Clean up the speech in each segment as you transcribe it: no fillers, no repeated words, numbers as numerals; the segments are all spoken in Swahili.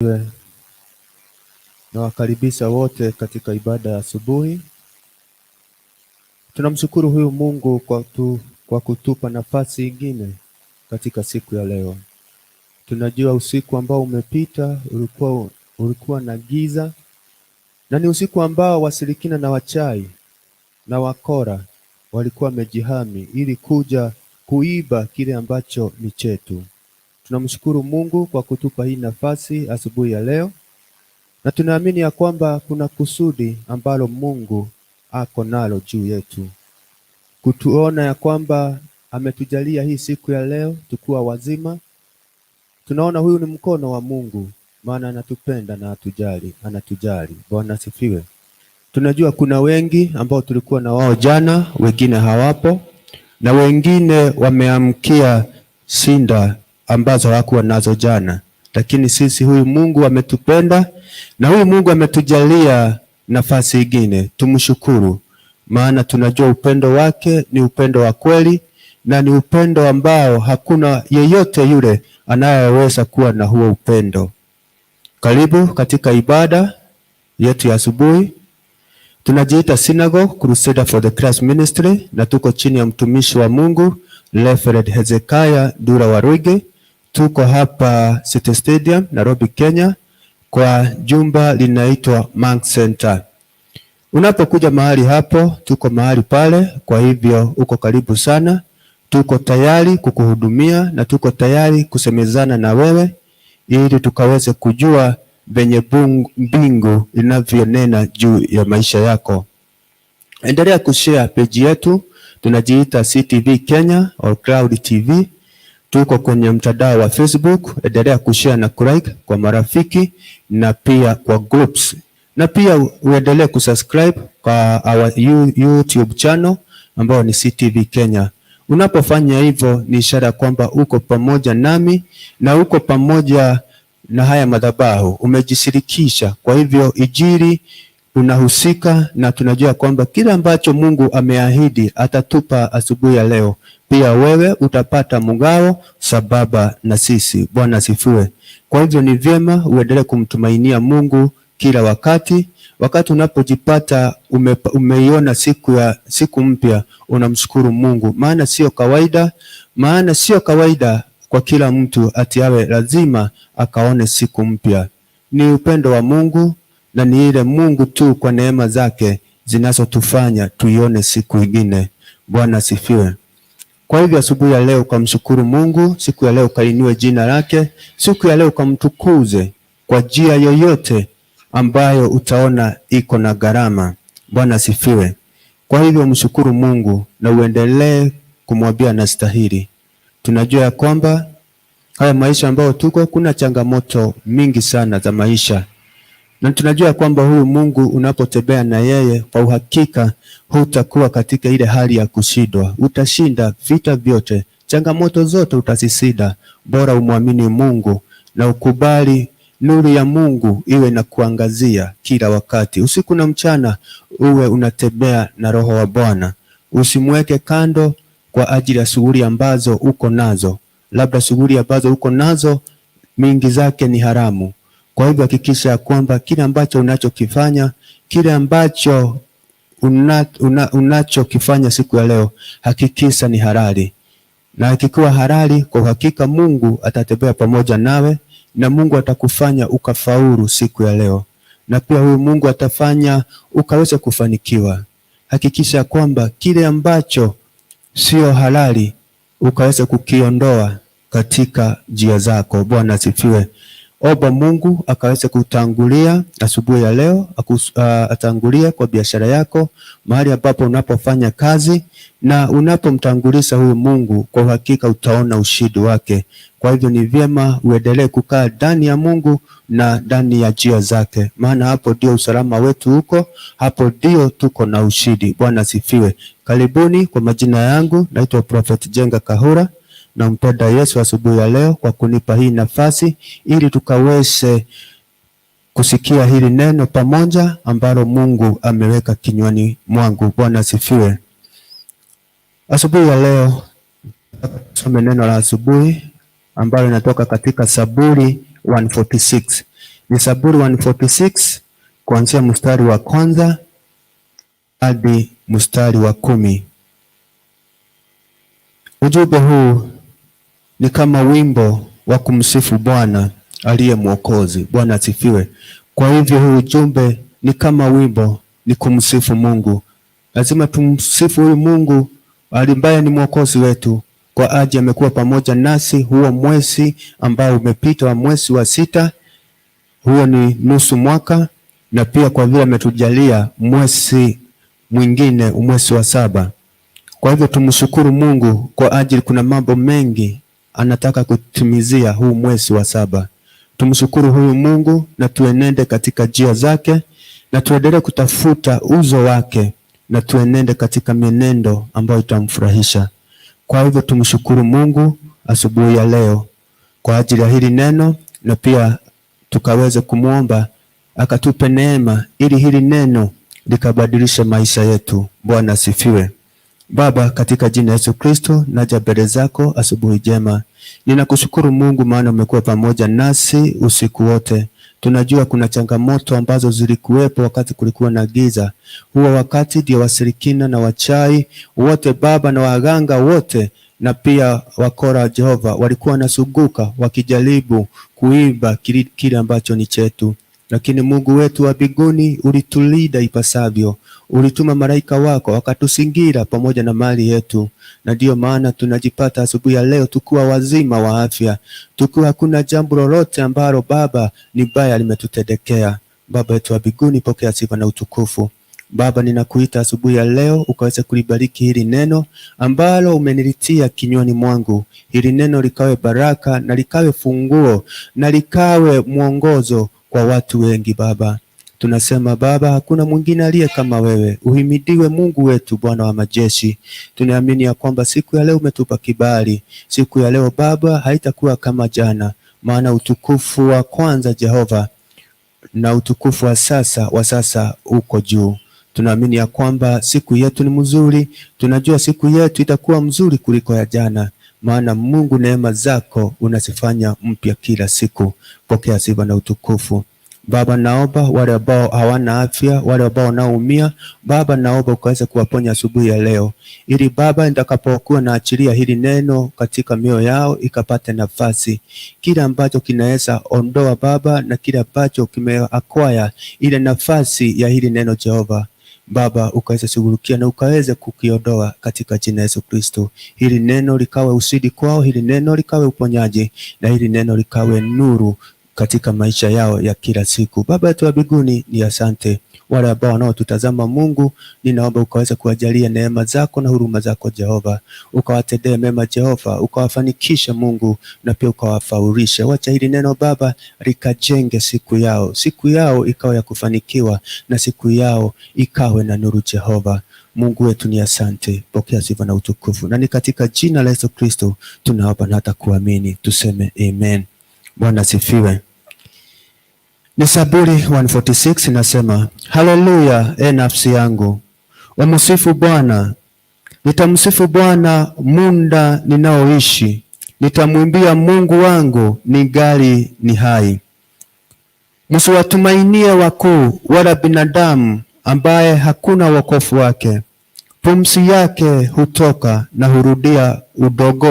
Asifiwe. Nawakaribisha wote katika ibada ya asubuhi. Tunamshukuru huyu Mungu kwa kutupa nafasi ingine katika siku ya leo. Tunajua usiku ambao umepita ulikuwa na giza, na ni usiku ambao washirikina na wachawi na wakora walikuwa wamejihami ili kuja kuiba kile ambacho ni chetu. Tunamshukuru Mungu kwa kutupa hii nafasi asubuhi ya leo, na tunaamini ya kwamba kuna kusudi ambalo Mungu ako nalo juu yetu, kutuona ya kwamba ametujalia hii siku ya leo tukuwa wazima. Tunaona huyu ni mkono wa Mungu, maana anatupenda na atujali, anatujali. Bwana asifiwe. Tunajua kuna wengi ambao tulikuwa na wao jana, wengine hawapo na wengine wameamkia shinda ambazo hawakuwa nazo jana, lakini sisi huyu Mungu ametupenda na huyu Mungu ametujalia nafasi ingine, tumshukuru, maana tunajua upendo wake ni upendo wa kweli na ni upendo ambao hakuna yeyote yule anayeweza kuwa na huo upendo. Karibu katika ibada yetu ya asubuhi. Tunajiita Synagogue Crusader for the Christ Ministry na tuko chini ya mtumishi wa Mungu Reverend Hezekiah Dura Waruige. Tuko hapa City Stadium, Nairobi, Kenya, kwa jumba linaitwa Mark Center. Unapokuja mahali hapo, tuko mahali pale, kwa hivyo uko karibu sana. Tuko tayari kukuhudumia na tuko tayari kusemezana na wewe ili tukaweze kujua venye mbingu inavyonena juu ya maisha yako. Endelea kushare page yetu, tunajiita CTV Kenya or Cloud TV. Tuko kwenye mtandao wa Facebook, endelea kushare na kulike kwa marafiki na pia kwa groups, na pia uendelee kusubscribe kwa our YouTube channel ambayo ni CTV Kenya. Unapofanya hivyo ni ishara kwamba uko pamoja nami na uko pamoja na haya madhabahu, umejishirikisha. Kwa hivyo injili unahusika, na tunajua kwamba kila ambacho Mungu ameahidi atatupa asubuhi ya leo, pia wewe utapata mgao sambamba na sisi. Bwana asifiwe. Kwa hivyo ni vyema uendelee kumtumainia Mungu kila wakati. Wakati unapojipata umeiona siku mpya, unamshukuru Mungu, maana sio kawaida, maana sio kawaida kwa kila mtu ati awe lazima akaone siku mpya. Ni upendo wa Mungu na ni ile Mungu tu kwa neema zake zinazotufanya tuione siku ingine. Bwana asifiwe. Kwa hivyo asubuhi ya leo ukamshukuru Mungu, siku ya leo ukainue jina lake, siku ya leo ukamtukuze kwa njia yoyote ambayo utaona iko na gharama. Bwana asifiwe. Kwa hivyo mshukuru Mungu na uendelee kumwambia anastahili. Tunajua ya kwamba haya maisha ambayo tuko, kuna changamoto mingi sana za maisha, na tunajua kwamba huyu Mungu unapotembea na yeye, kwa uhakika hutakuwa katika ile hali ya kushindwa. Utashinda vita vyote, changamoto zote utazishinda. Bora umwamini Mungu na ukubali nuru ya Mungu iwe na kuangazia kila wakati, usiku na mchana, uwe unatembea na Roho wa Bwana. Usimweke kando kwa ajili ya shughuli ambazo uko nazo, labda shughuli ambazo uko nazo mingi zake ni haramu. Kwa hivyo hakikisha kwamba kile ambacho unachokifanya, kile ambacho unachokifanya siku ya leo, hakikisha ni halali, na ikikuwa halali, kwa uhakika Mungu atatembea pamoja nawe na Mungu atakufanya ukafaulu siku ya leo, na pia huyu Mungu atafanya ukaweze kufanikiwa. Hakikisha kwamba kile ambacho sio halali ukaweze kukiondoa katika njia zako. Bwana asifiwe. Omba Mungu akaweze kutangulia asubuhi ya leo, atangulie kwa biashara yako, mahali ambapo unapofanya kazi, na unapomtanguliza huyu Mungu, kwa uhakika utaona ushindi wake. Kwa hivyo ni vyema uendelee kukaa ndani ya Mungu na ndani ya njia zake, maana hapo ndio usalama wetu huko, hapo ndio tuko na ushindi. Bwana asifiwe. Karibuni. Kwa majina yangu naitwa Prophet Jenga Kahura. Nampenda Yesu asubuhi ya leo kwa kunipa hii nafasi ili tukaweze kusikia hili neno pamoja ambalo Mungu ameweka kinywani mwangu. Bwana asifiwe. Asubuhi ya leo tusome neno la asubuhi ambalo linatoka katika Zaburi 146. Ni Zaburi 146 kuanzia mstari wa kwanza hadi mstari wa 10. Ujumbe huu ni kama wimbo wa kumsifu Bwana aliye Mwokozi. Bwana asifiwe. Kwa hivyo huu ujumbe ni kama wimbo, ni kumsifu Mungu. Lazima tumsifu huyu Mungu ambaye ni Mwokozi wetu, kwa ajili amekuwa pamoja nasi huo mwezi ambao umepita wa mwezi wa 6, huo ni nusu mwaka, na pia kwa vile ametujalia mwezi mwingine, mwezi wa 7. Kwa hivyo tumshukuru Mungu kwa ajili kuna mambo mengi anataka kutimizia huu mwezi wa 7. Tumshukuru huyu Mungu na tuenende katika njia zake, na tuendelee kutafuta uso wake, na tuenende katika mienendo ambayo itamfurahisha. Kwa hivyo tumshukuru Mungu asubuhi ya leo kwa ajili ya hili neno, na pia tukaweze kumuomba akatupe neema ili hili neno likabadilishe maisha yetu. Bwana asifiwe. Baba, katika jina Yesu Kristo, naja mbele zako asubuhi njema. Ninakushukuru Mungu maana umekuwa pamoja nasi usiku wote. Tunajua kuna changamoto ambazo zilikuwepo wakati kulikuwa na giza. Huo wakati ndio wasirikina na wachai wote Baba na waganga wote na pia wakora wa Jehova walikuwa wanasuguka wakijaribu kuiba kile ambacho ni chetu. Lakini Mungu wetu wa mbinguni ulitulinda ipasavyo. Ulituma malaika wako wakatusingira pamoja na mali yetu. Na ndio maana tunajipata asubuhi ya leo tukiwa wazima wa afya, tukiwa hakuna jambo lolote ambalo Baba ni baya limetutendekea. Baba yetu wa mbinguni, pokea sifa na utukufu. Baba, ninakuita asubuhi ya leo ukaweze kulibariki hili neno ambalo umenilitia kinywani mwangu. Hili neno likawe baraka na likawe funguo na likawe mwongozo kwa watu wengi Baba. Tunasema Baba, hakuna mwingine aliye kama wewe. Uhimidiwe Mungu wetu, Bwana wa majeshi. Tunaamini ya kwamba siku ya leo umetupa kibali. Siku ya leo Baba haitakuwa kama jana, maana utukufu wa kwanza Jehova na utukufu wa sasa uko juu. Tunaamini ya kwamba siku yetu ni mzuri. Tunajua siku yetu itakuwa mzuri kuliko ya jana, maana Mungu neema zako unazifanya mpya kila siku. Pokea sifa na utukufu. Baba, naomba wale ambao hawana afya, wale ambao wanaumia, Baba naomba ukaweze kuwaponya asubuhi ya leo, ili Baba nitakapokuwa naachilia hili neno katika mioyo yao ikapate nafasi. Kila ambacho kinaweza ondoa Baba na kila ambacho kimeacquire ile nafasi ya hili neno Jehova, Baba ukaweze shughulikia na ukaweze kukiondoa katika jina Yesu Kristo. Hili neno likawe ushindi kwao, hili neno likawe uponyaji, na hili neno likawe nuru katika maisha yao ya kila siku. Baba yetu wa mbinguni, ni asante. Wale ambao wanaotutazama Mungu, ninaomba ukaweze kuwajalia neema zako na huruma zako Jehova. Ukawatendee mema Jehova, ukawafanikisha Mungu na pia ukawafaulishe. Wacha hili neno Baba likajenge siku yao. Siku yao ikawe ya kufanikiwa na siku yao ikawe na nuru Jehova. Mungu wetu ni asante. Pokea sifa na utukufu. Na ni katika jina la Yesu Kristo tunaomba na hata kuamini. Tuseme amen. Bwana asifiwe. Ni Zaburi 146 inasema, Haleluya, e nafsi yangu, umsifu Bwana. Nitamsifu Bwana muda ninaoishi, nitamwimbia Mungu wangu ningali ni hai. Msiwatumainie wakuu wala binadamu ambaye hakuna wokovu wake. Pumzi yake hutoka na hurudia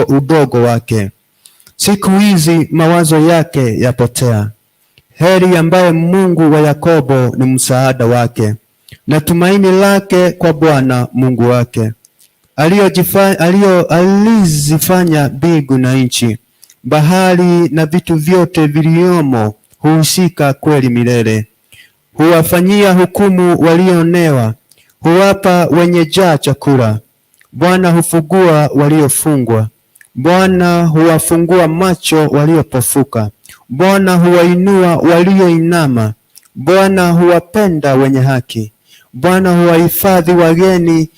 udogo wake. Siku hizi mawazo yake yapotea. Heri ambaye Mungu wa Yakobo ni msaada wake, na tumaini lake kwa Bwana Mungu wake, alizifanya mbingu na nchi, bahari na vitu vyote viliomo, huhusika kweli milele. Huwafanyia hukumu walioonewa, huwapa wenye njaa chakula. Bwana hufungua waliofungwa, Bwana huwafungua macho waliopofuka. Bwana huwainua walioinama, Bwana huwapenda wenye haki. Bwana huwahifadhi wageni,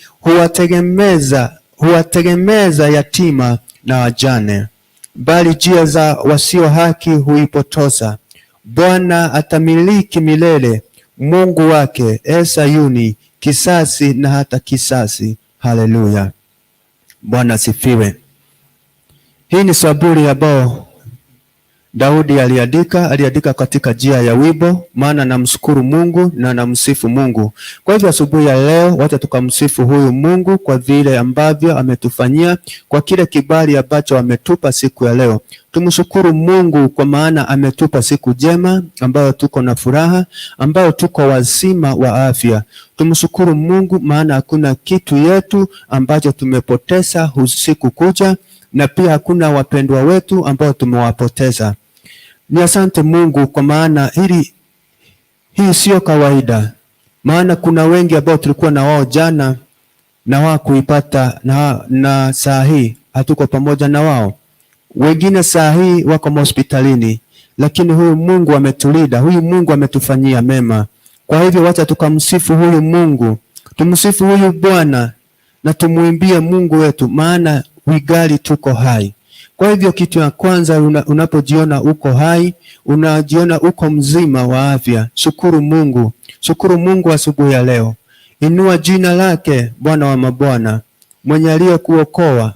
huwategemeza yatima na wajane, bali njia za wasio haki huipotoza. Bwana atamiliki milele, Mungu wake, e Sayuni, kisasi na hata kisasi. Haleluya, Bwana asifiwe. Hii ni Zaburi ambayo Daudi aliandika katika njia ya wimbo, maana namshukuru Mungu na namsifu Mungu. Kwa hivyo asubuhi ya leo, wacha tukamsifu huyu Mungu kwa vile ambavyo ametufanyia, kwa kile kibali ambacho ametupa siku ya leo. Tumshukuru Mungu kwa maana ametupa siku njema ambayo tuko na furaha, ambayo tuko wazima wa afya. Tumshukuru Mungu maana hakuna kitu yetu ambacho tumepoteza usiku kucha, na pia hakuna wapendwa wetu ambao tumewapoteza. Ni asante Mungu kwa maana hii sio kawaida, maana kuna wengi ambao tulikuwa na wao jana na hawakuipata na saa hii hatuko pamoja na wao. Wengine saa hii wako hospitalini, lakini huyu Mungu ametulinda, huyu Mungu ametufanyia mema. Kwa hivyo wacha tukamsifu huyu Mungu, tumsifu huyu Bwana na tumuimbie Mungu wetu, maana wigali tuko hai. Kwa hivyo kitu ya kwanza unapojiona uko hai, unajiona uko mzima wa afya, shukuru Mungu. Shukuru Mungu asubuhi ya leo. Inua jina lake Bwana wa mabwana, mwenye aliyekuokoa,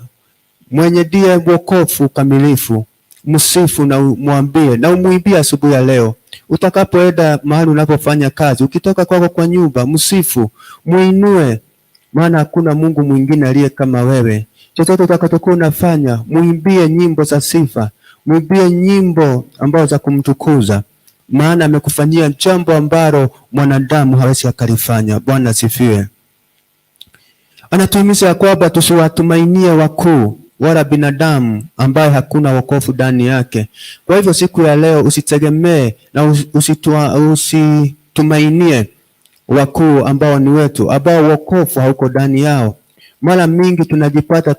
mwenye ndiye wokovu kamilifu. Msifu na umwambie na umuimbie asubuhi ya leo. Utakapoenda mahali unapofanya kazi, ukitoka kwako kwa nyumba, msifu, muinue, maana hakuna Mungu mwingine aliye kama wewe. Chochote utakachokuwa unafanya, muimbie nyimbo za sifa, muimbie nyimbo ambazo za kumtukuza, maana amekufanyia jambo ambalo mwanadamu hawezi akalifanya. Bwana asifiwe. Anatuhimiza ya kwamba tusiwatumainie wakuu wala binadamu ambaye hakuna wokovu ndani yake. Kwa hivyo siku ya leo usitegemee na usitumainie wakuu ambao ni wetu, ambao wokovu hauko ndani yao. Mara mingi tunajipata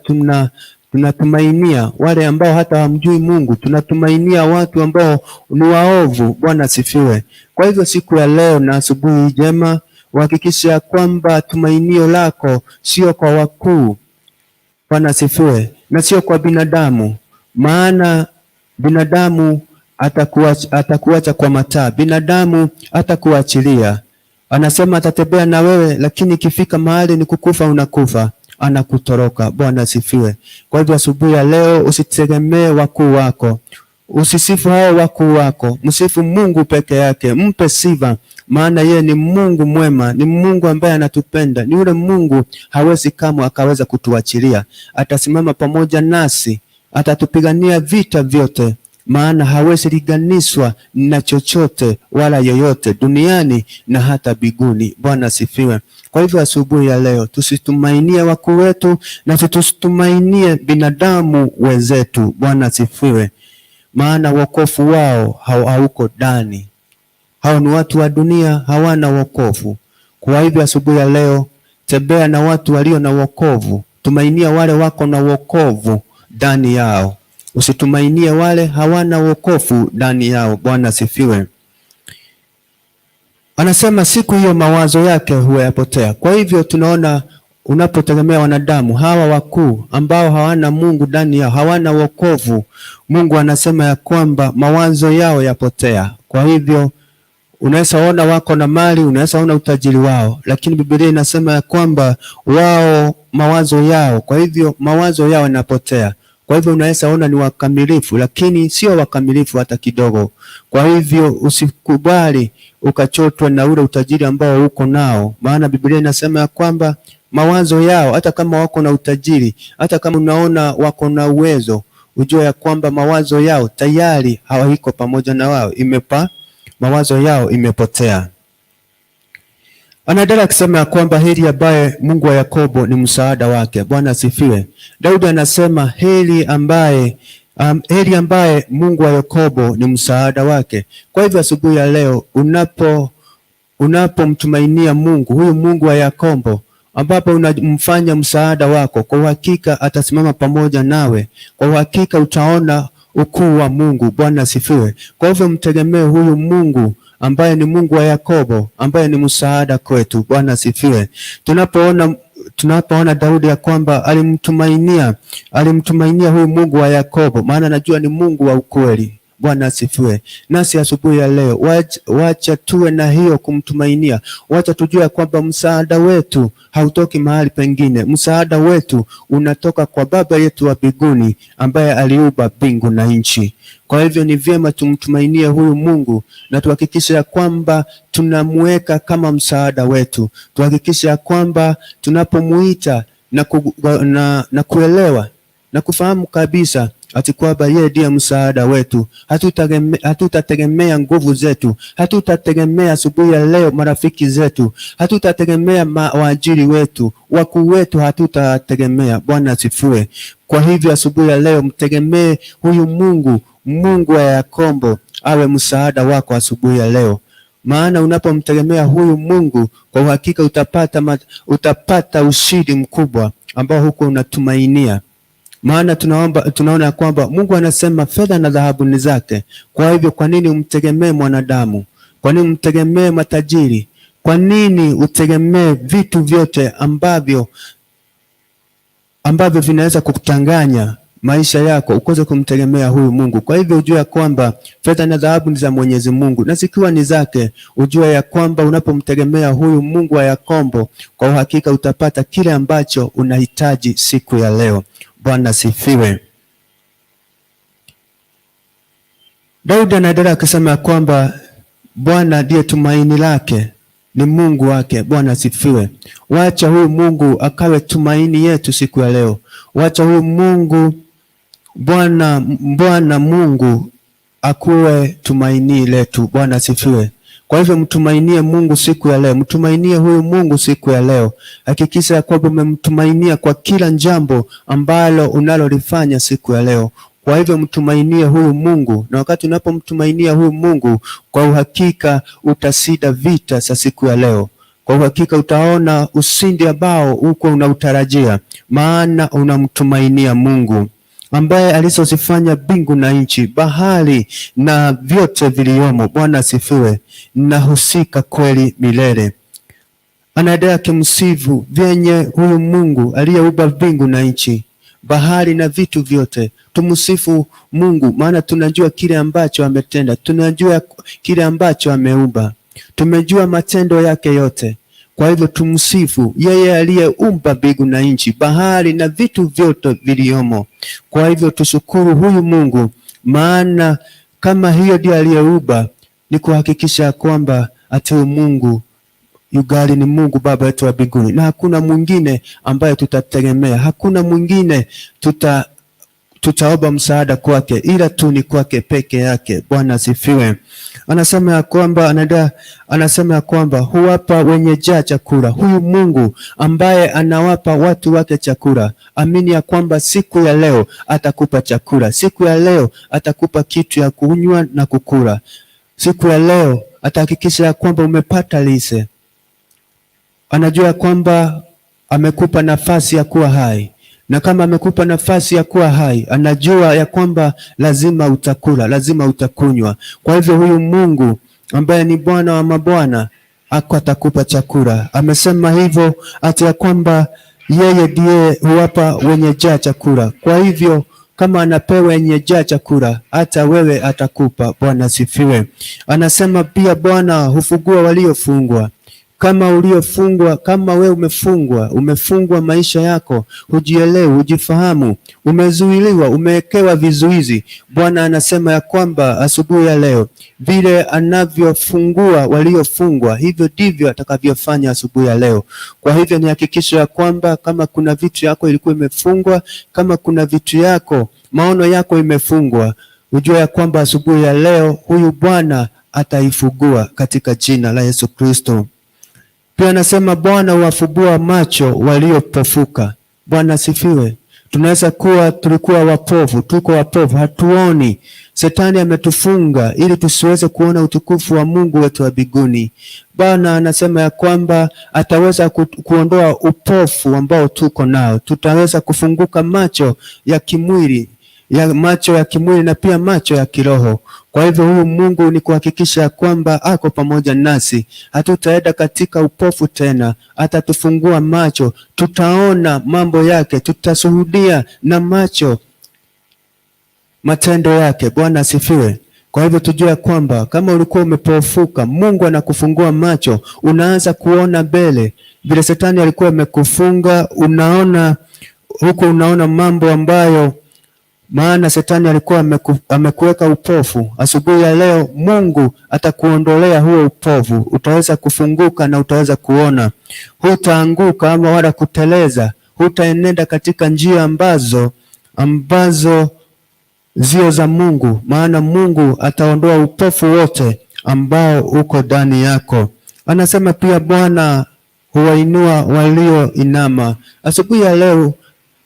tunatumainia wale ambao hata hawamjui Mungu, tunatumainia watu ambao ni waovu. Bwana asifiwe. Kwa hivyo siku ya leo na asubuhi njema, uhakikishe kwamba tumainio lako sio kwa wakuu. Bwana asifiwe, na sio kwa binadamu, maana binadamu atakuacha kwa mataa, binadamu atakuachilia. Anasema atatembea na wewe, lakini ikifika mahali ni kukufa, unakufa, anakutoroka. Bwana asifiwe. Kwa hivyo asubuhi ya leo usitegemee wakuu wako, usisifu hao wakuu wako, msifu Mungu peke yake, mpe sifa, maana yeye ni Mungu mwema, ni Mungu ambaye anatupenda, ni yule Mungu hawezi kamwe akaweza kutuachilia. Atasimama pamoja nasi, atatupigania vita vyote, maana hawezi linganishwa na chochote wala yoyote duniani na hata mbinguni. Bwana asifiwe. Kwa hivyo asubuhi ya leo tusitumainie wakuu wetu na tusitumainie binadamu wenzetu. Bwana asifiwe. Maana wokovu wao hauko ndani. Hao ni watu wa dunia, hawana wokovu. Kwa hivyo asubuhi ya leo tembea na watu walio na wokovu, tumainia wale wako na wokovu ndani yao, usitumainie wale hawana wokovu ndani yao. Bwana asifiwe. Anasema siku hiyo mawazo yake huwa yapotea. Kwa hivyo tunaona unapotegemea wanadamu hawa wakuu ambao hawana Mungu ndani yao, hawana wokovu, Mungu anasema ya kwamba mawazo yao yapotea. Kwa hivyo unaweza ona wako na mali, unaweza ona utajiri wao, lakini Biblia inasema ya kwamba wao mawazo yao, kwa hivyo mawazo yao yanapotea. Kwa hivyo unaweza ona ni wakamilifu, lakini sio wakamilifu hata kidogo. Kwa hivyo usikubali ukachotwa na ule utajiri ambao uko nao, maana Biblia inasema ya kwamba mawazo yao, hata kama wako na utajiri, hata kama unaona wako na uwezo, ujue ya kwamba mawazo yao tayari hawaiko pamoja na wao, mawazo yao imepotea. Anaendelea akisema ya kwamba heri ambaye Mungu wa Yakobo ni msaada wake. Bwana asifiwe. Daudi anasema heri ambaye Mungu wa Yakobo ni msaada wake. Kwa hivyo asubuhi ya leo unapomtumainia Mungu, huyu Mungu wa Yakobo ambapo unamfanya msaada wako, kwa uhakika atasimama pamoja nawe. Kwa uhakika utaona ukuu wa Mungu. Bwana asifiwe. Kwa hivyo mtegemee huyu Mungu ambaye ni Mungu wa Yakobo, ambaye ni msaada kwetu. Bwana asifiwe. Tunapoona Daudi ya kwamba alimtumainia huyu Mungu wa Yakobo, maana anajua ni Mungu wa ukweli. Bwana asifiwe. Nasi asubuhi ya leo wacha tuwe na hiyo kumtumainia. Wacha tujue kwamba msaada wetu hautoki mahali pengine. Msaada wetu unatoka kwa Baba yetu wa mbinguni ambaye aliumba mbingu na nchi. Kwa hivyo ni vyema tumtumainie huyu Mungu na tuhakikishe ya kwamba tunamweka kama msaada wetu, tuhakikishe ya kwamba tunapomuita na kuelewa na kufahamu kabisa ati kwamba yeye ndiye msaada wetu. Hatutategemea nguvu zetu, hatutategemea asubuhi ya leo marafiki zetu, hatutategemea waajiri wetu, wakuu wetu, hatutategemea. Bwana asifiwe. Kwa hivyo asubuhi ya leo mtegemee huyu Mungu, Mungu wa Yakobo awe msaada wako asubuhi ya leo. Maana unapomtegemea huyu Mungu kwa uhakika utapata ushindi mkubwa ambao huko unatumainia. Maana tunaona kwamba Mungu anasema fedha na dhahabu ni zake. Kwa hivyo kwa nini umtegemee mwanadamu? Kwa nini umtegemee matajiri? Kwa nini utegemee vitu vyote ambavyo vinaweza kukutanganya maisha yako ukose kumtegemea huyu Mungu? Kwa hivyo ujue kwamba fedha na dhahabu ni za Mwenyezi Mungu, na zikiwa ni zake, ujue ya kwamba unapomtegemea huyu Mungu wa Yakobo, kwa uhakika utapata kile ambacho unahitaji siku ya leo. Bwana sifiwe. Daudi anaendelea akisema ya kwamba Bwana ndiye tumaini lake, ni Mungu wake. Bwana sifiwe. Wacha huyu Mungu akawe tumaini yetu siku ya leo. Wacha huyu Mungu Bwana Mungu akuwe tumaini letu. Bwana sifiwe. Kwa hivyo mtumainie Mungu siku ya leo, mtumainie huyu Mungu siku ya leo. Hakikisha ya kwamba umemtumainia kwa kila jambo ambalo unalolifanya siku ya leo. Kwa hivyo mtumainie huyu Mungu, na wakati unapomtumainia huyu Mungu, kwa uhakika utashinda vita za siku ya leo. Kwa uhakika utaona ushindi ambao uko unautarajia, maana unamtumainia Mungu ambaye alizozifanya mbingu na nchi, bahari na vyote viliomo. Bwana asifiwe. Na husika kweli milele. Anaendelea kimsifu vyenye huyu Mungu aliyeumba mbingu na nchi, bahari na vitu vyote. Tumsifu Mungu, maana tunajua kile ambacho ametenda, tunajua kile ambacho ameumba, tumejua matendo yake yote. Kwa hivyo tumsifu yeye aliyeumba mbingu na nchi, bahari na vitu vyote viliomo. Kwa hivyo tushukuru huyu Mungu, maana kama hiyo ndiyo aliyeumba, ni kuhakikisha kwamba ati Mungu yugali ni Mungu Baba yetu wa mbinguni, na hakuna mwingine ambaye tutategemea, hakuna mwingine tutaomba msaada kwake, ila tu ni kwake peke yake. Bwana asifiwe. Anasema ya kwamba anasema ya kwamba huwapa wenye njaa chakula. Huyu Mungu ambaye anawapa watu wake chakula, amini ya kwamba siku ya leo atakupa chakula, siku ya leo atakupa kitu ya kunywa na kukula, siku ya leo atahakikisha ya kwamba umepata lishe. Anajua kwamba amekupa nafasi ya kuwa hai, na kama amekupa nafasi ya kuwa hai, anajua ya kwamba lazima utakula, lazima utakunywa. Kwa hivyo huyu Mungu ambaye ni Bwana wa mabwana atakupa chakula. Amesema hivyo ati ya kwamba yeye ndiye huwapa wenye njaa chakula. Kwa hivyo kama anapewa wenye njaa chakula, hata wewe atakupa. Bwana sifiwe. Anasema pia Bwana hufungua waliofungwa. Kama uliofungwa, kama we umefungwa, umefungwa maisha yako, hujielewi, hujifahamu, umezuiliwa, umewekewa vizuizi, Bwana anasema ya kwamba asubuhi ya leo, vile anavyofungua waliofungwa, hivyo ndivyo atakavyofanya asubuhi ya leo. Kwa hivyo ni hakikisho ya kwamba kama kuna vitu yako ilikuwa imefungwa, kama kuna vitu yako, maono yako imefungwa, ujue ya kwamba asubuhi ya leo huyu Bwana ataifungua katika jina la Yesu Kristo. Pia anasema Bwana huwafungua macho waliopofuka. Bwana asifiwe. Tunaweza kuwa tulikuwa wapofu, tuko wapofu, hatuoni. Shetani ametufunga ili tusiweze kuona utukufu wa Mungu wetu wa mbinguni. Bwana anasema ya kwamba ataweza kuondoa upofu ambao tuko nao. Tutaweza kufunguka macho ya kimwili, ya macho ya kimwili na pia macho ya kiroho. Kwa hivyo huyu Mungu ni kuhakikisha kwamba ako pamoja nasi, hatutaenda katika upofu tena, atatufungua macho, tutaona mambo yake, tutashuhudia na macho matendo yake. Bwana asifiwe. Kwa hivyo tujue kwamba kama ulikuwa umepofuka, Mungu anakufungua macho, unaanza kuona mbele. Vile shetani alikuwa amekufunga, unaona huko, unaona mambo ambayo Maana shetani alikuwa amekuweka upofu. Asubuhi ya leo Mungu atakuondolea huo upofu, utaweza kufunguka na utaweza kuona. Hutaanguka ama wala kuteleza, hutaenenda katika njia ambazo zio za Mungu, maana Mungu ataondoa upofu wote ambao uko ndani yako. Anasema pia Bwana huwainua walioinama. Asubuhi ya leo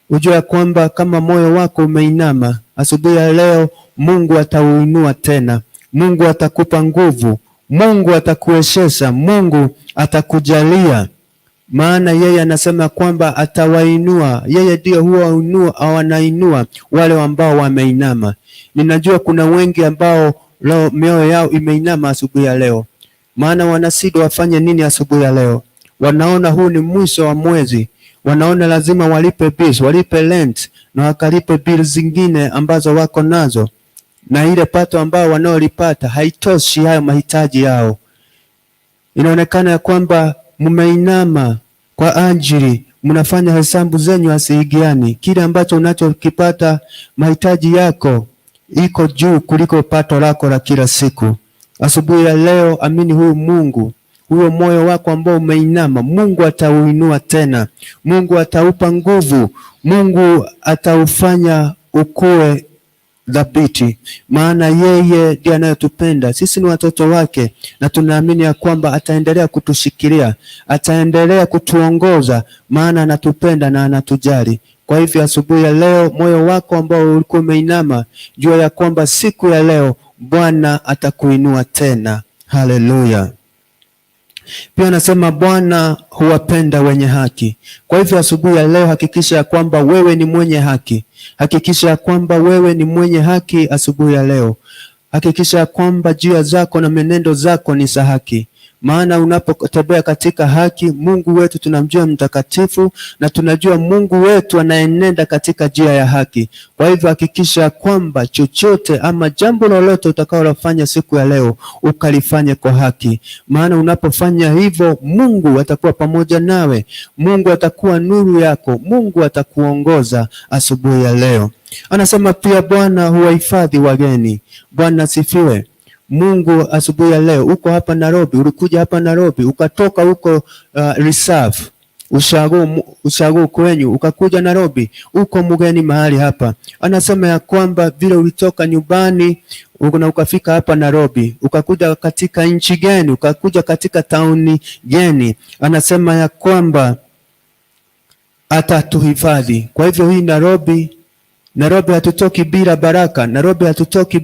ujue ya kwamba kama moyo wako umeinama, asubuhi ya leo Mungu atauinua tena. Mungu atakupa nguvu, Mungu atakuwezesha, Mungu atakujalia, maana yeye anasema kwamba atawainua. Yeye ndiyo huwa wanainua wale ambao wameinama. Ninajua kuna wengi ambao leo mioyo yao imeinama asubuhi ya leo, maana wanashindwa wafanye nini asubuhi ya leo. Wanaona huu ni mwisho wa mwezi, wanaona lazima walipe bills, walipe rent na wakalipe bills zingine ambazo wako nazo, na ile pato ambao wanaolipata haitoshi hayo mahitaji yao. Inaonekana ya kwamba mmeinama kwa ajili mnafanya hesabu zenyu haziingiani. Kile ambacho unachokipata mahitaji yako iko juu kuliko pato lako la kila siku. Asubuhi ya leo, amini huyu Mungu, huo moyo wako ambao umeinama, Mungu atauinua tena. Mungu ataupa nguvu, Mungu ataufanya ukue thabiti, maana yeye ndiye anayetupenda sisi. Ni watoto wake, na tunaamini ya kwamba ataendelea kutushikilia, ataendelea kutuongoza, maana anatupenda na anatujali. Kwa hivyo asubuhi ya leo, moyo wako ambao ulikuwa umeinama, jua ya kwamba siku ya leo Bwana atakuinua tena. Haleluya! Pia anasema Bwana huwapenda wenye haki. Kwa hivyo asubuhi ya leo hakikisha ya kwamba wewe ni mwenye haki. Hakikisha ya kwamba wewe ni mwenye haki asubuhi ya leo. Hakikisha ya kwamba njia zako na menendo zako ni za haki, maana unapotembea katika haki, Mungu wetu tunamjua mtakatifu, na tunajua Mungu wetu anaenenda katika njia ya haki. Kwa hivyo hakikisha kwamba chochote ama jambo lolote utakaolofanya siku ya leo ukalifanye kwa haki, maana unapofanya hivyo Mungu atakuwa pamoja nawe, Mungu atakuwa nuru yako, Mungu atakuongoza asubuhi ya leo. Anasema pia Bwana huwahifadhi wageni. Bwana asifiwe. Mungu asubuhi ya leo uko hapa Nairobi, ulikuja hapa Nairobi ukatoka huko reserve ushago kwenyu ukakuja Nairobi, uko mgeni mahali hapa. Anasema ya kwamba vile ulitoka nyumbani na ukafika hapa Nairobi, ukakuja katika nchi geni, ukakuja katika tauni geni, anasema ya kwamba atatuhifadhi. Kwa hivyo hii Nairobi, Nairobi hatutoki bila baraka, Nairobi hatutoki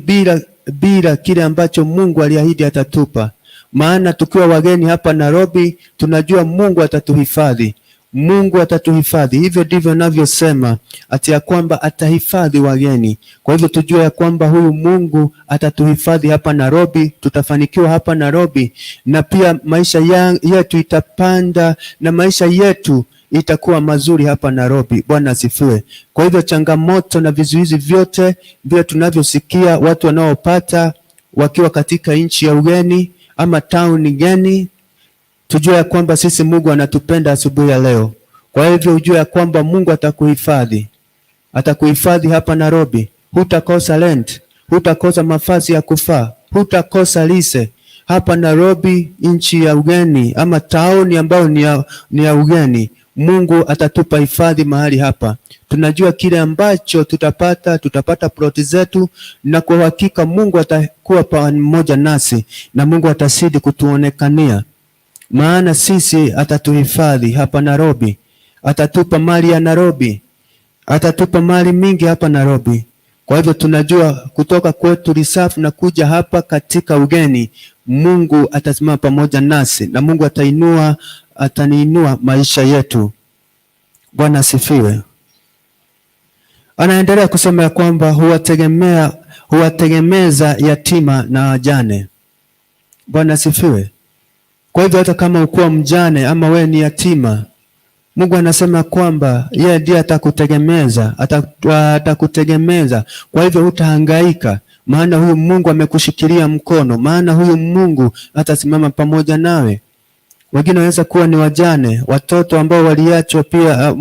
bila kile ambacho Mungu aliahidi atatupa. Maana tukiwa wageni hapa Nairobi, tunajua Mungu atatuhifadhi. Mungu atatuhifadhi. Hivyo ndivyo anavyosema ati ya kwamba atahifadhi wageni. Kwa hivyo tujue ya kwamba huyu Mungu atatuhifadhi hapa Nairobi, tutafanikiwa hapa Nairobi, na pia maisha yetu itapanda na maisha yetu itakuwa mazuri hapa Nairobi. Bwana asifiwe. Kwa hivyo changamoto na vizuizi vyote vile tunavyosikia watu wanaopata wakiwa katika nchi ya ugeni ama town geni, tujue ya kwamba sisi Mungu anatupenda asubuhi ya leo. Kwa hivyo ujue ya kwamba Mungu atakuhifadhi, atakuhifadhi hapa Nairobi. Hutakosa rent, hutakosa mavazi ya kufaa, hutakosa lise hapa Nairobi, nchi ya ugeni ama tauni ambayo ni ya ugeni. Mungu atatupa hifadhi mahali hapa. Tunajua kile ambacho tutapata, tutapata ploti zetu, na kwa hakika Mungu atakuwa pamoja nasi na Mungu atazidi kutuonekania, maana sisi atatuhifadhi hapa Nairobi, atatupa mali ya Nairobi, atatupa mali mingi hapa Nairobi. Kwa hivyo tunajua kutoka kwetu Risafu na kuja hapa katika ugeni, Mungu atasimama pamoja nasi na Mungu ataniinua maisha yetu. Bwana asifiwe. Anaendelea kusema ya kwamba huwategemeza yatima na wajane. Bwana asifiwe. Kwa hivyo hata kama ukuwa mjane ama we ni yatima, Mungu anasema kwamba yeye ndiye atakutegemeza, atakutegemeza. Kwa hivyo hutahangaika, maana huyu Mungu amekushikilia mkono, maana huyu Mungu atasimama pamoja nawe. Wengine wanaweza kuwa ni wajane, watoto ambao waliachwa pia,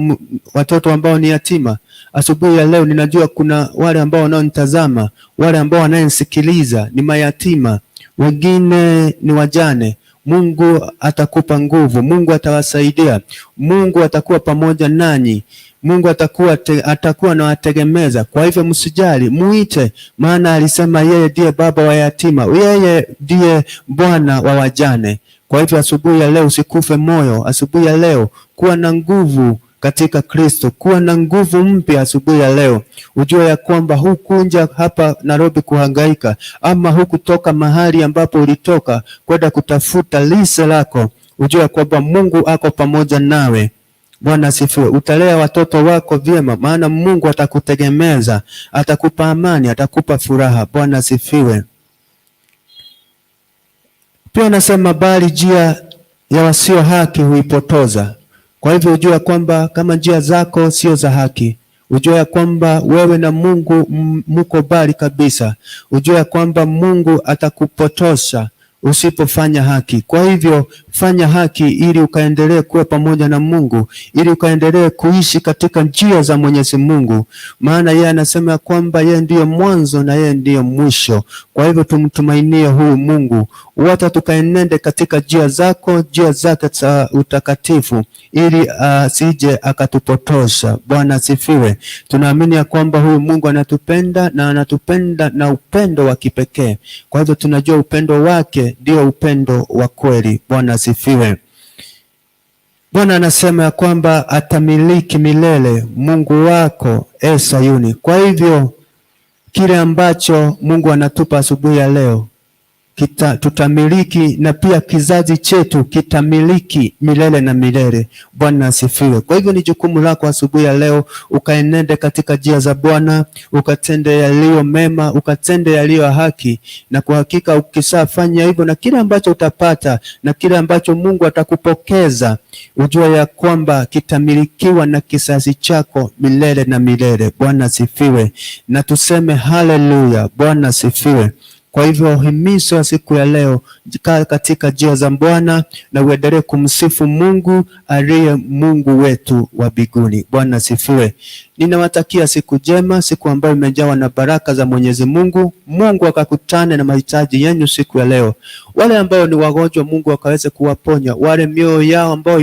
watoto ambao ni yatima Asubuhi ya leo ninajua kuna wale ambao wanaonitazama, wale ambao wananisikiliza ni mayatima, wengine ni wajane. Mungu atakupa nguvu, Mungu atawasaidia, Mungu atakuwa pamoja nanyi. Mungu atakuwa anawategemeza. Kwa hivyo msijali, muite, maana alisema yeye ndiye baba wa yatima, yeye ndiye Bwana wa wajane. Kwa hivyo asubuhi ya leo usikufe moyo, asubuhi ya leo kuwa na nguvu katika Kristo, kuwa na nguvu mpya asubuhi ya leo. Ujue ya kwamba hukuja hapa Nairobi kuhangaika ama hukutoka mahali ambapo ulitoka kwenda kutafuta lishe lako. Ujue ya kwamba Mungu ako pamoja nawe. Bwana asifiwe. Utalea watoto wako vyema, maana Mungu atakutegemeza, atakupa amani, atakupa furaha. Bwana asifiwe. Pia anasema bali njia ya wasio haki huipotoza. Kwa hivyo ujue kwamba kama njia zako sio za haki, ujue ya kwamba wewe na Mungu muko mbali kabisa. Ujue ya kwamba Mungu atakupotosha usipofanya haki. Kwa hivyo fanya haki ili ukaendelee kuwa pamoja na Mungu, ili ukaendelee kuishi katika njia za Mwenyezi Mungu, maana yeye anasema ya kwamba yeye ndiyo mwanzo na yeye ndiyo mwisho. Kwa hivyo tumtumainie huyu Mungu, wote tukaenende katika njia zako, njia zake za utakatifu, ili asije akatupotosha. Bwana asifiwe. Tunaamini ya kwamba huyu Mungu anatupenda na anatupenda na upendo wa kipekee. Kwa hivyo tunajua upendo wake ndio upendo wa kweli. Bwana asifiwe. Bwana anasema ya kwamba atamiliki milele Mungu wako, e Sayuni. Kwa hivyo kile ambacho Mungu anatupa asubuhi ya leo tutamiliki na pia kizazi chetu kitamiliki milele na milele. Bwana asifiwe. Kwa hivyo ni jukumu lako asubuhi ya leo ukaenende katika njia za Bwana, ukatende yaliyo mema, ukatende yaliyo haki, na kwa hakika ukishafanya hivyo, na kile ambacho utapata na kile ambacho Mungu atakupokeza, ujue ya kwamba kitamilikiwa na kizazi chako milele na milele. Bwana asifiwe, na tuseme haleluya. Bwana asifiwe. Kwa hivyo himizo ya siku ya leo, kaa katika njia za Bwana na uendelee kumsifu Mungu aliye Mungu wetu wa mbinguni. Bwana asifiwe. Ninawatakia siku njema, siku ambayo imejawa na baraka za Mwenyezi Mungu. Mungu akakutane na mahitaji yenu siku ya leo. Wale ambao ni wagonjwa, Mungu akaweze kuwaponya. Wale mioyo yao ambao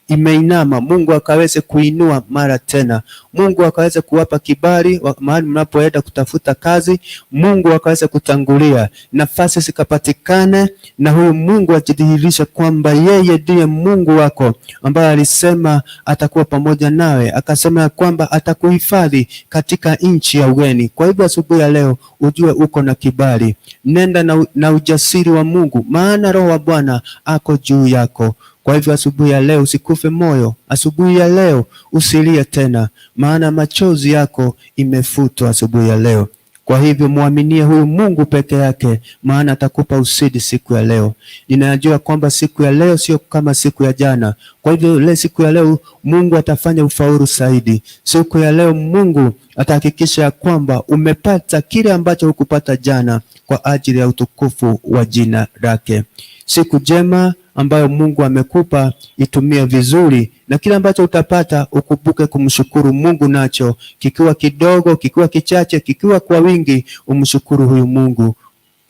imeinama, Mungu akaweze kuinua mara tena. Mungu akaweze kuwapa kibali mahali mnapoenda kutafuta kazi. Mungu akaweze kutangulia, nafasi zikapatikane, na huyu Mungu ajidhihirishe kwamba yeye ndiye Mungu wako ambaye alisema atakuwa pamoja nawe, akasema ya kwamba atakuhifadhi katika nchi ya ugeni. Kwa hivyo asubuhi ya leo ujue uko na kibali, nenda na ujasiri wa Mungu, maana Roho wa Bwana ako juu yako. Kwa hivyo asubuhi ya leo usikufe moyo, asubuhi ya leo usilie tena, maana machozi yako imefutwa asubuhi ya leo. Kwa hivyo muaminie huyu Mungu peke yake, maana atakupa ushindi siku ya leo. Ninajua kwamba siku ya leo sio kama siku ya jana. Kwa hivyo leo, siku ya leo Mungu atafanya ufaulu zaidi. Siku ya leo Mungu atahakikisha ya kwamba umepata kile ambacho hukupata jana kwa ajili ya utukufu wa jina lake. Siku njema ambayo Mungu amekupa itumie vizuri, na kile ambacho utapata ukumbuke kumshukuru Mungu nacho, kikiwa kidogo, kikiwa kichache, kikiwa kwa wingi, umshukuru huyu Mungu.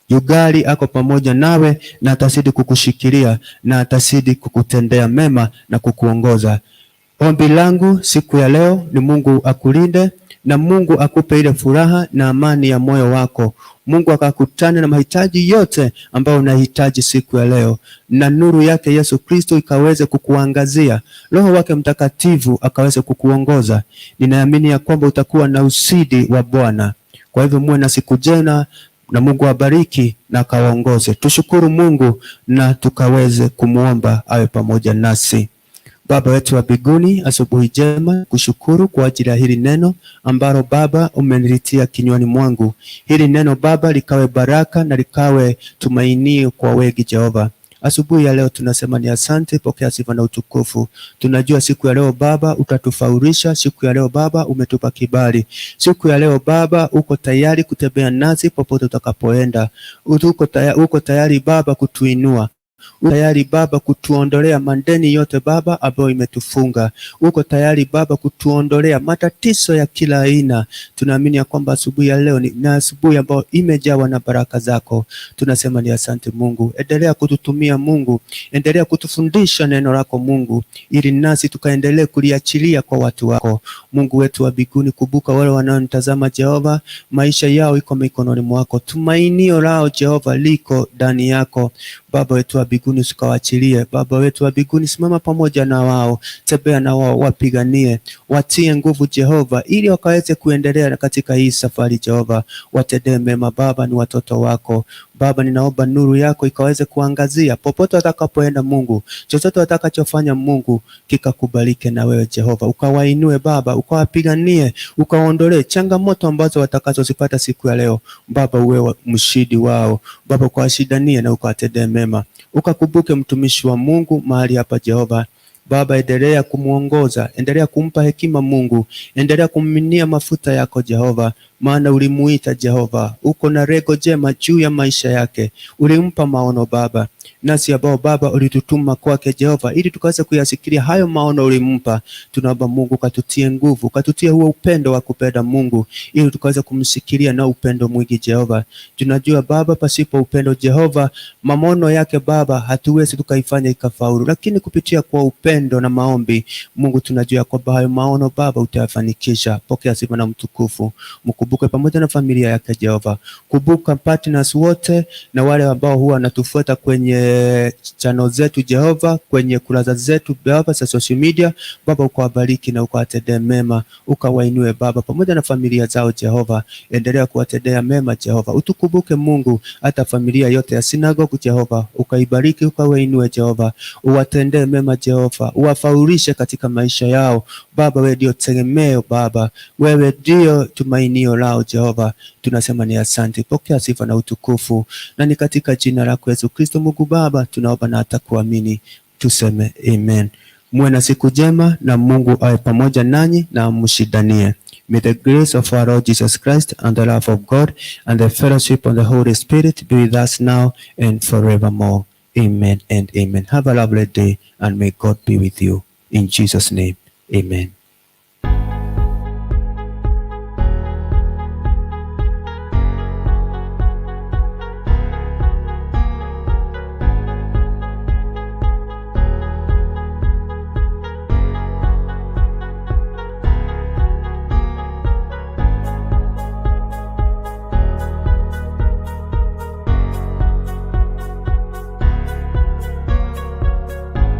Yugali ako pamoja nawe na atazidi kukushikilia na atazidi kukutendea mema na kukuongoza. Ombi langu siku ya leo ni Mungu akulinde na Mungu akupe ile furaha na amani ya moyo wako. Mungu akakutane na mahitaji yote ambayo unahitaji siku ya leo, na nuru yake Yesu Kristo ikaweze kukuangazia, Roho wake Mtakatifu akaweze kukuongoza. Ninaamini ya kwamba utakuwa na usidi wa Bwana. Kwa hivyo muwe na siku njema na Mungu awabariki na akawaongoze. Tushukuru Mungu na tukaweze kumuomba awe pamoja nasi. Baba wetu wa mbinguni, asubuhi njema, kushukuru kwa ajili ya hili neno ambalo Baba umenilitia kinywani mwangu. Hili neno Baba likawe baraka na likawe tumainio kwa wengi Jehova. Asubuhi ya leo tunasema ni asante, pokea sifa na utukufu. Tunajua siku ya leo Baba utatufaurisha. Siku ya leo Baba umetupa kibali. Siku ya leo Baba uko tayari kutembea nasi popote utakapoenda. Uko tayari Baba kutuinua. Tayari Baba kutuondolea madeni yote Baba ambayo imetufunga. Uko tayari Baba kutuondolea matatizo ya kila aina. Tunaamini ya kwamba asubuhi ya leo ni na asubuhi ambayo imejawa na baraka zako. Tunasema ni asante Mungu. Endelea kututumia Mungu, endelea kutufundisha neno lako Mungu, ili nasi tukaendelee kuliachilia kwa watu wako. Mungu wetu wa mbinguni, kumbuka wale wanaonitazama Jehova, maisha yao iko mikononi mwako, tumainio lao Jehova liko ndani yako. Baba wetu wa mbinguni, usikawachilie. Baba wetu wa mbinguni, simama pamoja na wao, tembea na wao, wapiganie, watie nguvu Jehova, ili wakaweze kuendelea katika hii safari Jehova. Watendee mema Baba, ni watoto wako Baba, ninaomba nuru yako ikaweze kuangazia popote watakapoenda Mungu, chochote watakachofanya Mungu kikakubalike na wewe Jehova, ukawainue Baba, ukawapiganie, ukawaondolee changamoto ambazo watakazozipata siku ya leo Baba, uwe mshindi wao Baba, ukawashindanie na ukawatendee mema, ukakumbuke mtumishi wa Mungu mahali hapa Jehova. Baba, endelea kumuongoza, endelea kumpa hekima Mungu, endelea kumiminia mafuta yako Jehova, maana ulimuita Jehova, uko na lengo jema juu ya maisha yake, ulimpa maono Baba, nasi ambao Baba ulitutuma kwake Jehova, ili tukaweze kuyasikilia hayo maono ulimpa. Tunaomba Mungu katutie nguvu, katutie huo upendo wa kupenda Mungu, ili tukaweze kumshikilia na upendo mwingi Jehova. Tunajua Baba, pasipo upendo Jehova, maono yake Baba hatuwezi tukaifanya ikafaulu, lakini kupitia kwa upendo na maombi Mungu, tunajua kwamba hayo maono Baba utayafanikisha. Pokea sifa na mtukufu, mkumbuke pamoja na familia yake Jehova. Kumbuka partners wote na wale ambao huwa wanatufuata kwenye channel zetu Jehova, kwenye kurasa zetu Baba za social media Baba, ukawabariki na ukawatendee mema, ukawainue Baba pamoja na familia zao Jehova. Endelea kuwatendea mema Jehova, utukumbuke Mungu, hata familia yote ya sinagogu Jehova, ukaibariki ukawainue Jehova, uwatendee mema Jehova, uwafaulishe katika maisha yao Baba. Wewe ndio tegemeo Baba, wewe ndio tumainio lao Jehova. Tunasema ni asante, pokea sifa na utukufu, na ni katika jina lako Yesu Kristo Mungu Baba tunaomba na hata kuamini, tuseme amen. Muwe na siku njema na Mungu awe pamoja nanyi na mshindanie. May the grace of our Lord Jesus Christ and the love of God and the fellowship of the Holy Spirit be with us now and forevermore. Amen and amen. Have a lovely day and may God be with you. In Jesus' name, amen.